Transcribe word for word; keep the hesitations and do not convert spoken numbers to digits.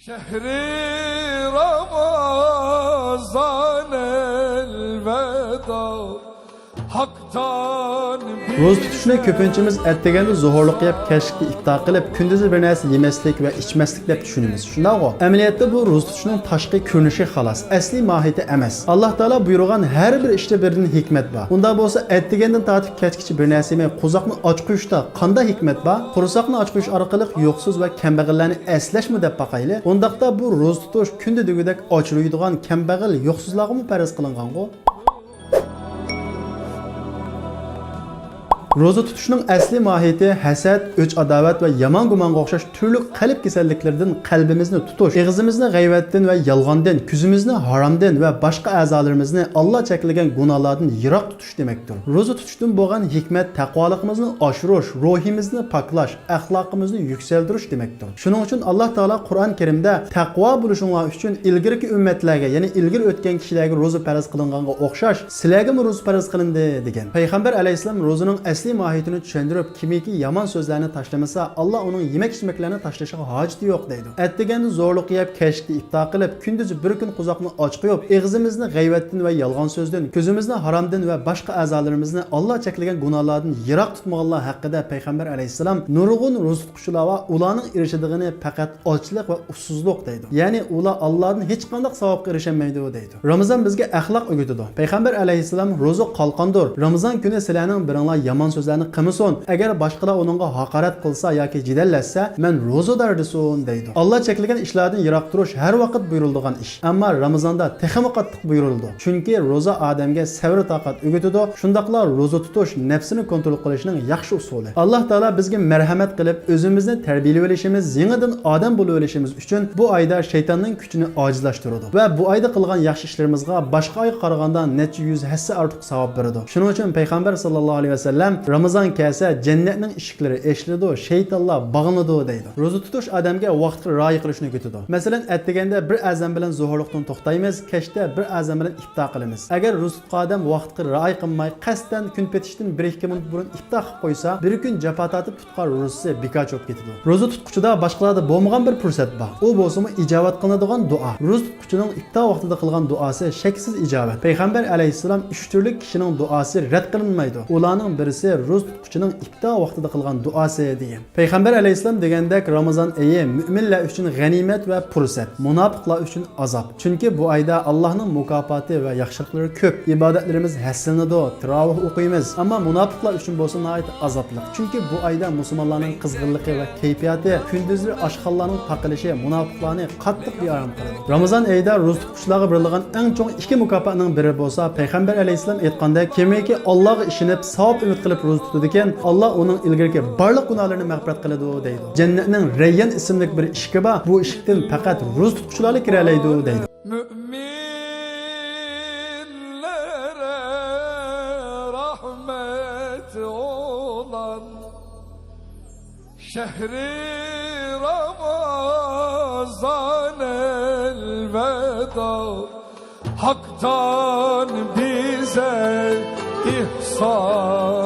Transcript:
شهر رمضان الوداع، حقدان روزا تۇتۇشنى كۆپىنچىمىز ئەتىگەندە زوھۇرلۇق يەپ، كەچلىكتە ئىپتار قىلىپ، كۈندۈزى بىر نەرسە يېمەسلىك ۋە ئىچمەسلىك دەپ چۈشىنىمىز. شۇنداقغۇ؟ ئەمەلىيەتتە بۇ روزا تۇتۇشنىڭ تاشقى كۆرۈنۈشى خالاس، ئەسلى ماھىيىتى ئەمەس. ئاللاھ تائالا بۇيرۇغان ھەر بىر ئىشتا بىردىن ھېكمەت بار. ئۇنداق بولسا، ئەتىگەندىن تارتىپ كەچكىچە بىر نەرسە يېمەي، قورساقنى ئاچ قويۇشتا قانداق ھېكمەت بار؟ قورساقنى ئاچ قويۇش ئارقىلىق يوقسۇز ۋە كەمبەغەللەرنى ئەسلەشمۇ دەپ باقايلى. ئۇنداقتا بۇ روزا تۇتۇش كۈندە دېگۈدەك ئاچ يۈرىدىغان كەمبەغەل، يوقسۇزلارغىمۇ پەرز قىلىنغانغۇ؟ روزا تۇتۇشنىڭ ئەسلى ماھىيىتى ھەسەت، ئۆچ-ئاداۋەت ۋە يامان گۇمانغا ئوخشاش تۈرلۈك قەلب كېسەللىكلىرىدىن قەلبىمىزنى تۇتۇش، ئېغىزىمىزنى غەيۋەتتىن ۋە يالغاندىن، كۆزىمىزنى ھارامدىن ۋە باشقا ئەزالىرىمىزنى ئاللا چەكلىگەن گۇناھلاردىن يىراق تۇتۇش دېمەكتۇر. روزا تۇتۇشتىن بولغان ھېكمەت تەقۋالىقىمىزنى ئاشۇرۇش، روھىمىزنى پاكلاش، ئەخلاقىمىزنى يۈكسەلدۈرۈش دېمەكتۇر. شۇنىڭ ئۈچۈن ئاللا تائالا قۇرئان كەرىمدە، «تەقۋا بولۇشۇڭلار ئۈچۈن ئىلگىرىكى ئۈممەتلەرگە، يەنى ئىلگىرى ئۆتكەن كىشىلەرگە روزا پەرز قىلىنغانغا ئوخشاش، سىلەرگىمۇ روزا پەرز قىلىندى» دېگەن. پەيغەمبەر ئەلەيھىسسالام روزىنىڭ ئەسلى ماھىيىتىنى چۈشەندۈرۈپ، كىمكى يامان سۆزلەرنى تاشلىمىسا، ئاللا ئۇنىڭ يېمەك-ئىچمەكلەرنى تاشلىشىغا ھاجىتى يوق دەيدۇ. ئەتىگەندە زورلۇق يەپ، كەچلىكتە ئىپتار قىلىپ، كۈندۈزى بىر كۈن قورساقنى ئاچ قويۇپ، ئېغىزىمىزنى غەيۋەتتىن ۋە يالغان سۆزدىن، كۆزىمىزنى ھارامدىن ۋە باشقا ئەزالىرىمىزنى ئاللا چەكلىگەن گۇناھلاردىن يىراق تۇتمىغانلار ھەققىدە پەيغەمبەر ئەلەيھىسسالام نۇرغۇن روزا تۇتقۇچىلار بار، ئۇلارنىڭ ئېرىشىدىغىنى پەقەت ئاچلىق ۋە ئۇسسۇزلۇق دەيدۇ. يەنى ئۇلار ئاللادىن ھېچقانداق ساۋابقا ئېرىشەلمەيدۇ دەيدۇ. رامىزان بىزگە ئەخلاق ئۆگىتىدۇ. پەيغەمبەر ئەلەيھىسسالام، «روزا قالقاندۇر، رامىزان كۈنى سىلەرنىڭ بىرىڭلار يامان سۆزلەرنى قىلمىسۇن. ئەگەر باشقىلار ئۇنىڭغا ھاقارەت قىلسا ياكى جېدەللەشسە، مەن روزىدار دېسۇن» دەيدۇ. ئاللا چەكلىگەن ئىشلاردىن يىراق تۇرۇش ھەر ۋاقىت بۇيرۇلىدىغان ئىش. ئەمما رامىزاندا تېخىمۇ قاتتىق بۇيرۇلىدۇ. چۈنكى روزا ئادەمگە سەۋر-تاقەت ئۆگىتىدۇ، شۇنداقلا روزا تۇتۇش نەپسىنى كونترول قىلىشنىڭ ياخشى ئۇسۇلى. ئاللا تائالا بىزگە مەرھەمەت قىلىپ، ئۆزىمىزنى تەربىيەلىۋېلىشىمىز، يېڭىدىن ئادەم بولۇۋېلىشىمىز ئۈچۈن بۇ ئايدا شەيتاننىڭ كۈچىنى ئاجىزلاشتۇرىدۇ ۋە بۇ ئايدا قىلغان ياخشى ئىشلىرىمىزغا باشقا ئايغا قارىغاندا نەچچە يۈز ھەسسە ئارتۇق ساۋاب بېرىدۇ. شۇنىڭ ئۈچۈن پەيغەمبەر ساللاللاھۇ ئەلەيھى ۋەسەللەم، «رامىزان كەلسە، جەننەتنىڭ ئىشىكلىرى ئېچىلىدۇ، شەيتانلار باغلىنىدۇ» دەيدۇ. روزا تۇتۇش ئادەمگە ۋاقىتقا رىئايە قىلىشنى ئۆگىتىدۇ. مەسىلەن، ئەتىگەندە بىر ئەزان بىلەن زوھۇرلۇقتىن توختايمىز، كەچتە بىر ئەزان بىلەن ئىپتار قىلىمىز. ئەگەر روزا تۇتقان ئادەم ۋاقىتقا رىئايە قىلماي، قەستەن كۈن پېتىشتىن بىر ئىككى مىنۇت بۇرۇن ئىپتار قىلىپ قويسا، بىر كۈن جاپا تارتىپ تۇتقان روزىسى بىكارچە بولۇپ كېتىدۇ. روزا تۇتقۇچىدا باشقىلاردا بولمىغان بىر پۇرسەت بار. ئۇ بولسىمۇ ئىجابەت قىلىنىدىغان دۇئا. روزا تۇتقۇچىنىڭ ئىپتار ۋاقتىدا قىلغان دۇئاسى شەكسىز ئىجابەت. پەيغەمبەر ئەلەيھىسسالام، «ئۈچ تۈرلۈك كىشىنىڭ دۇئاسى رەت قىلىنمايدۇ. ئۇلارنىڭ بىرىسى روزا تۇتقۇچىنىڭ ئىپتار ۋاقتىدا قىلغان دۇئاسى» دېگەن. پەيغەمبەر ئەلەيھىسسالام دېگەندەك، رامىزان ئېيى مۆمىنلەر ئۈچۈن غەنىيمەت ۋە پۇرسەت، مۇناپىقلار ئۈچۈن ئازاب. چۈنكى بۇ ئايدا ئاللاھنىڭ مۇكاپاتى ۋە ياخشىلىقلىرى كۆپ، ئىبادەتلىرىمىز ھەسسىلىنىدۇ، تىراۋىھ ئوقۇيمىز. ئەمما مۇناپىقلار ئۈچۈن بولسا ناھايىتى ئازابلىق. چۈنكى بۇ ئايدا مۇسۇلمانلارنىڭ قىزغىنلىقى ۋە كەيپىياتى، كۈندۈزلىرى ئاشخانىلارنىڭ تاقىلىشى مۇناپىقلارنى قاتتىق بىئارام قىلىدۇ. رامىزان ئېيىدا روزا تۇتقۇچىلارغا بېرىلىدىغان ئەڭ چوڭ ئىككى مۇكاپاتنىڭ بىرى بولسا، پەيغەمبەر ئەلەيھىسسالام ئېيتقاندەك، كىمكى ئاللاغا ئىشىنىپ، ساۋاب ئۈمىد قىلىپ روزا تۇتىدىكەن، ئاللا ئۇنىڭ ئىلگىرىكى بارلىق گۇناھلىرىنى مەغپىرەت قىلىدۇ دەيدۇ. جەننەتنىڭ رەييان ئىسىملىك بىر ئىشىكى بار، بۇ ئىشىكتىن پەقەت روزا تۇتقۇچىلارلا كىرەلەيدۇ دەيدۇ. مۆمىنلەرگە رەھمەت ئولان شەھرى رامازان ئەلۋەدا، ھەقدان بىزگە ئېھسان.